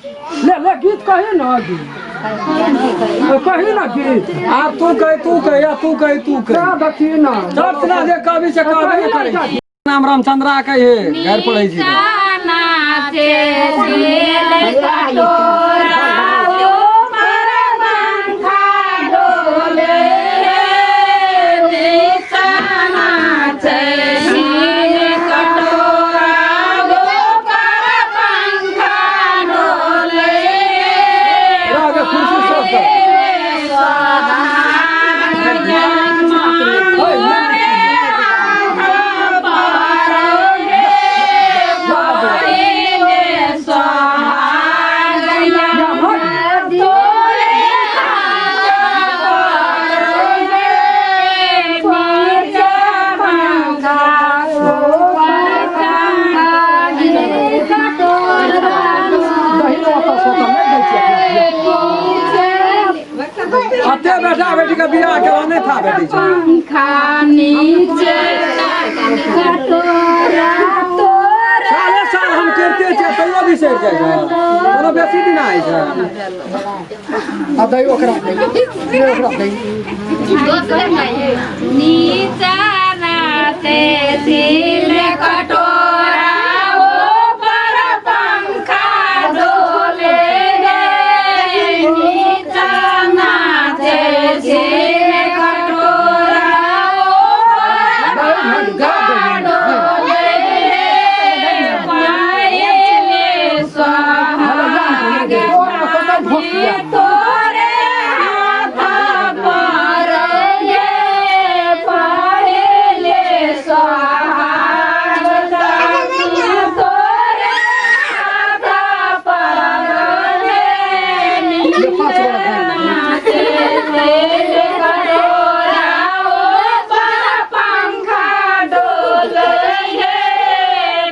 ले ले गीत कही ना गीत कही ना गीत आब तू कह तू कह या तू कह तू कह का देखी ना चर्च ना जे कवि से कहबे ने करै छी। नाम रामचंद्रा कहे घर पढ़ै छी नाचे सिल कटोरा ऊपर पंखा डोले रे नाचे सिल कटोरा ऊपर पंखा डोले रह गे कुर्सी सब दे। दही ओतऽ से ओतऽ नहि दै छियै अपना। अते बेटा बेटी के बियाह केला नहि था बेटी छै पंखा नीचे कटोरा तोरा साले साल हम करिते छियै तैयो बिसरि जाइ छै कोनो बेसी दिन होइ छै आ दही ओकरा दही ले ओकरा दही नीचा नाचे सिल कटोरा ऊपर पंखा डोले रे नीचा नाचे सिल कटोरा ऊपर पंखा डोले रे पायले सोहाग तोरे हाथ पर ये पहिले सोहाग सखी तोरे हाथ पर ये ले पाँच गोरा दही। नाचे तेल कटोरा ऊपर पंखा डोले हे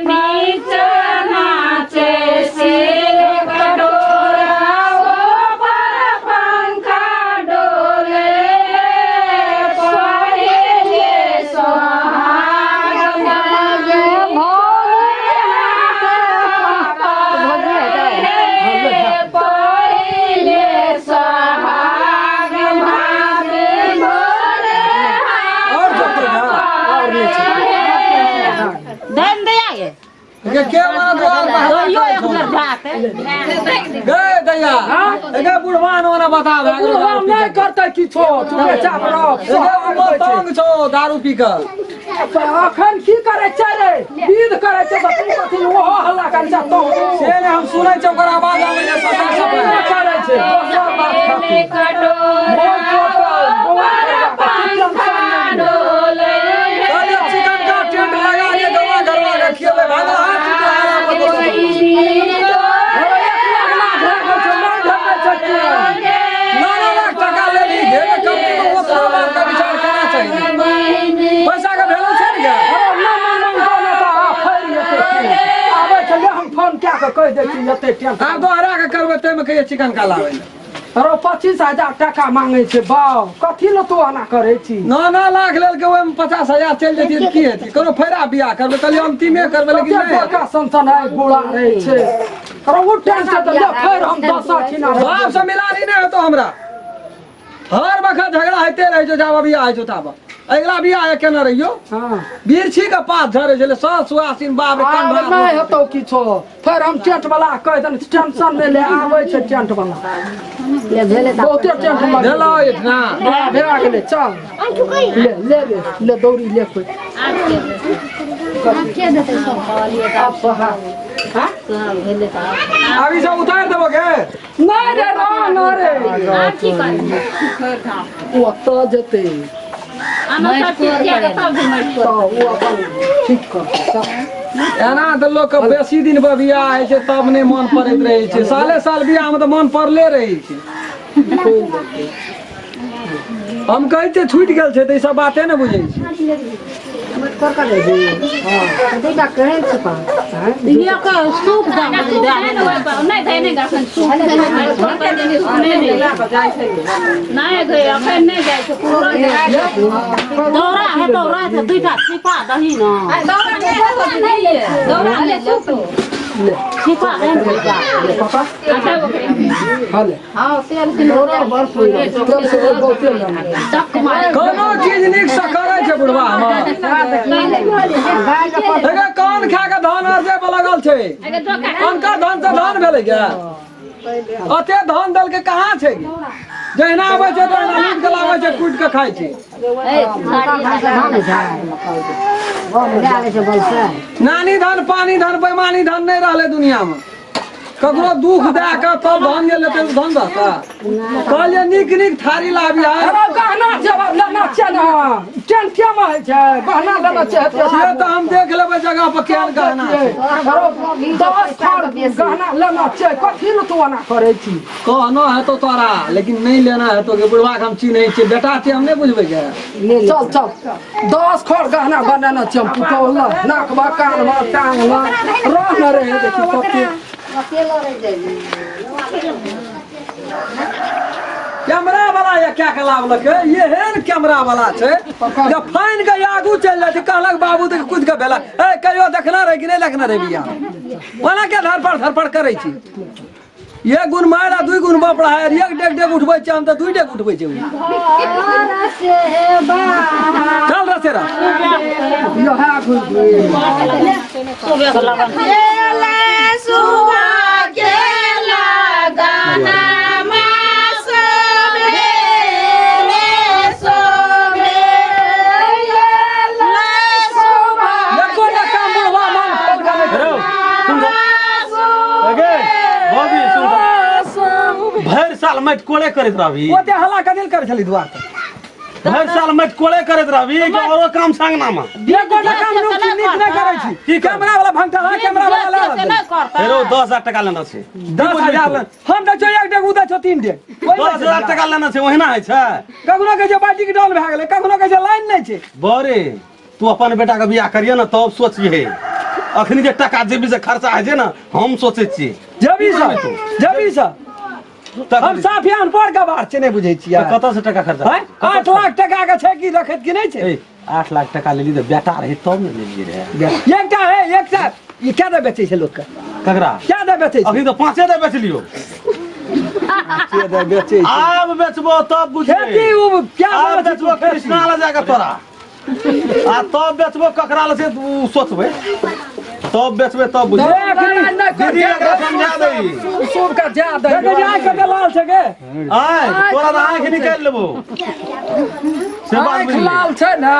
नीचे नाचे सिल कटोरा ऊपर पंखा डोले पहिले सोहाग भागे पहिले सोहाग भागे भोरे और जते ना और नहि छै दन दया गे के के माना द्वार पर हल्ला दहियो करै एक छौ? बेर जाते गे दैया एगे बुढ़वा न बता भए गेलो बुढ़वा दारू पी नहि के। करतै किछो चुपे चाप रह एगे उमर तंग छौ दारू पी के अखन की करै छै रे विध करै छै तऽ तू कथी ओहो हल्ला करै छै तो से ने हम सुनै छियै ओकर आवाज आबै छै सटा नहि सटा करै छै दोसर बात खातिर मोन चोटल, बौआ करबा के, तू टेंशन नहि ले। कहलियै चिकन का टेंट लगा के गवा गरवा के खियेबै भागल हाथ टूटल आराम पर दोसर अरे एक लाख लाख भए गेल छै, नहि भेटै छै टेंट। ना ना लाख टका लेली घेरे कंपनी में ओतना बात का विचार केना चाही पैसा के वैल्यू छै ने गे अरे नहि मन मांगतौ ने तऽ आ फैल जेतै टेंट। आबै छै ले हम फोन कए कऽ कहि दै छी एते टेंट आब दोहरा के करबै ताहिमे कहियै चिकन का लाबै लए अरे 25,000 टाका मांगे छै बाउ कथी लए तू एना करै छी नौ नौ लाख लेलकै ओहिमे 50,000 चलि जेतियै तऽ की हेतै कोनो फायदा बियाह करबै कहलियै अंतिमे करबै लेकिन कते नहि बड़का सनसन है गोड़ा रहै छै अरे ओ टेंशन तऽ ले फेर हम दस ठिना बाप से मिलानी नहि हेतौ हमरा हर वखत झगड़ा होइते रहै छौ जाबऽ बियाह होइ छौ ताबऽ अगिला बियाह केने रहियो हाँ बिरछी के पात झरे छलै सास सुहासिन बाप रे आब कंधा नहि हेतौ किछो फेर हम टेंट वाला कहि देने छी, टेंशन नहि ले आबै छै टेंट वाला बहुते टेंट लग भेलौ एहिठिना हँ, भए गेलै चल ले ले रे ले दौड़ी ले कोइ आब सोहा हाँ? आब ई सब उतारि देबो गे नहि रे ना ना रे आब की करबै ओतऽ जेतै आनो सब ठीक किया के तब भी मरि तऽ ओ अपन ठीक करतै चल। एना तऽ लोकके बेसी दिन पर बियाह होइ छै तब नहि मन पड़ैत रहै छै साले साल बियाहमे तऽ मन पड़ले रहै छै हम कहै छियै छुटि गेल छै तऽ ई सब बाते ने बुझै छै नहि धैने गाछन सूप नहि गई अखन नहि जाइ छै पूरा दौरा हेतौ राति दुईटा छिपा दही न दौड़ा नहि दौड़ा ले सूप ले छिपा दे ले पापा हाँ ले हाँ तेल सिंदूर बड़ सुंदर तेल से बहुते लेने चक मारे कोनो चीज नीक से करै छै बुढ़वा हमर। एगे कान खा के धान अरजे पर लगल छै। अनकर धान से धान भेलै गे? अते धान देलकै कहाँ छै गे? जहिना आबै छै तहिना लूटि के लाबै छै, कुटि के खाइ छै। नानी धन पानी धन बेमानी धन नहि रहलै दुनिया में। ककरो दुख दए के तब धन जे लेतै ओ धन रहतै? कहलियै नीक नीक थारी लाबी आइ। अरे गहना जवाब लेना छै ने, टेंट में होइ छै गहना लेना छै। से तऽ हम देख लेबै जगह पर केहन गहना छै। 10 खर गहना लेना छै, कथी लए तू एना करै छी? कहना हेतौ तोरा, लेकिन नहि लेना हेतौ के बुढ़वा के हम चिन्है छियै, बेटा छियै हम नहि बुझबै के। चल चल, 10 खर गहना बनेने छै हम पुतहु लए, नाक मे, कान मे, टांग मे, रह न रहे देखी कते। कैमरा वाला ये क्या के लाबलकै? एहन कैमरा वाला छै जे फाइन के आगू चलि जाइ छै। कहलक बाबू तऽ कूद के भेला। ए कहियो देखना रहे कि नहि देखना रहे बियाह? ओना के धरपड़ धरपड़ करै छी। एक गुण मारि आ 2 गुण बाप रहा, एक डेग डेग उठबै छै, हम तऽ 2 डेग उठबै छै। चल रसे रह। एको टा काम बुढ़वा मन खोल के नहि रौ, सुन रौ। अगे, भौजी, सुन रौ। भरि साल माटि कोड़े करैत रहबी? ओते हल्ला कथी लए करै छली द्वार पर? भरि साल माटि कोड़े करैत रहबी कि औरो काम संग नामा? एको टा काम नीक नीक नहि करै छी। की करबै? कैमरा वाला भंगठा है, कैमरा वाला लए लेबै। हेरो 10,000 टका लेना छै। 10,000 ले हम दै छियौ 1 डेग, उ दै छौ 3 डेग। ओहि मे 10,000 टका लेना छै, ओहिना होइ छै? कखनो कहै छै बाटी के डाउन भए गेलै, कखनो कहै छै लाइन नहि छै। बरे तू अपन बेटा के बियाह करिए ने तब सोचिहे। अखनी जे टका जेबी से खर्चा होइ छै ने, हम सोचै छियै। जेबी से जेबी से तब हम साफे अनपढ़ गवार छै, नहि बुझै छियै। कतऽ से टका खर्चा? हैं? 8 लाख टका के छै कि रखैत कि नहि छै? ए, 8 लाख टका लेली तऽ बेटा रहे तब ने लेलियै रहे। एकटा है, एकटा ई क्या दे बेचै छै लोक के? ककरा क्या दे बेचै छै? अखनी तऽ 5 दे बेचलियो। पाँचे दे बेचै छै। आब बेचबो तब बुझबै। खेती उ क्या आब बोलै छै बेचबो तू खेती? कृष्णा लए जाके तोरा, आ तब बेचबो ककरा लए से उ सोचबै, तब बेचबै तब बुझबै। दीदी एकरा समझा दही। सुर के जा दे। देखै छै आँखि कते लाल छै गे। आय तोरा तऽ आँखि निकालि लेबो से बात आँखि बुझली। लाल छै ने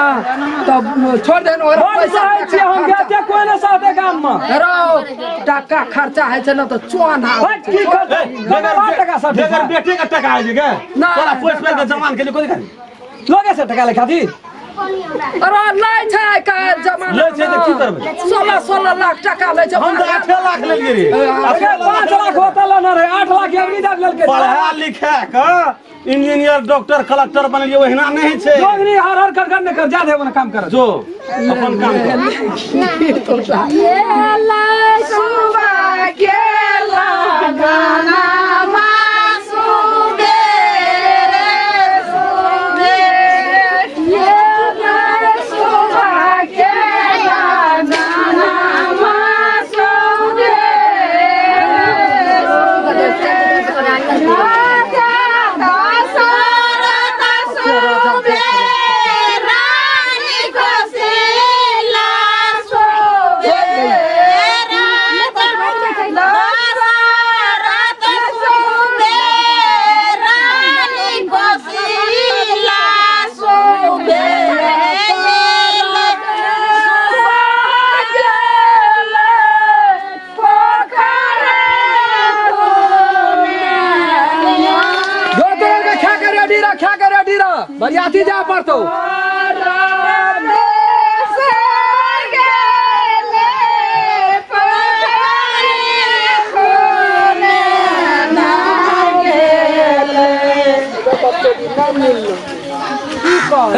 तब छोड़ दे ने ओकरा। बड़ पैसा सहै छियै हम, गेते कोइ नहि सहतै गाममे। रौ, टका खर्चा होइ छै ने तऽ चोन आबै हट, की करतै? ए, ककरा बेगर टका सब बेगर बेटे के टका होइ छै गे? नहि, तोरा पोसि पारि के जवान केली कोइ खाली लोगे से टका ले खातिर। अरे लै छै आइ काल्हि जमाना। लै छै तऽ की करबै? 16-16 लाख टका लै छै। हम तऽ 8 लाख लेलियै रे। अरे 5 लाख होतल लेने रहै, 8 लाख एवरी दाब लेलकै। पढ़ा लिखा के इंजीनियर डॉक्टर कलेक्टर बनेलियै, ओहिना नहि छै। जोगनी हर हर कर कर नहि कर, जा दे अपना काम कर। जो अपन काम कर। जो तोरा के खा के रेडी रह, खा के रेडी रह, बरियाती जा पड़तो।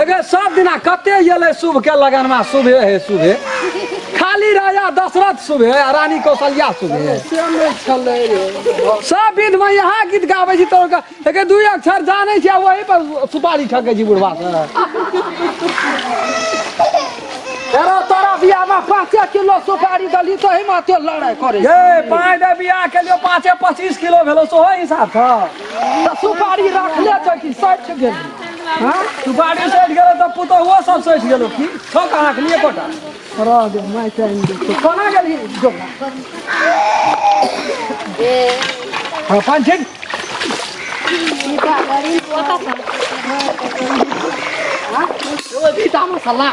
एगे सब दिना कते एलै शुभ के लगनमा, शुभे हे शुभे, खाली राजा दशरथ शुभे आ रानी कौशल्या शुभे। से नहि छलै रे। सब विध में यहाँ गीत गाबै छी तोर के, एके 2 अक्षर जानै छी आ वही पर सुपारी ठकै छी बुढ़वा से। एरो तोरा बियाह में 5 किलो सुपारी दली तो ही माते लड़ाई करे। ये 5 दे बियाह के लियो 5 25 किलो भेलो सोहो हिसाब छ। तऽ सुपारी रखले छै कि सठि गेल? हाँ, सुपारी सठि गेलो तऽ पुतोहुओ सब सठि गेलो की छौ कहाँ के लिए कोटा रह दे माय टाइम दे। कोना गेली जो? हाँ, पाँच ठीक। सीता मसाला।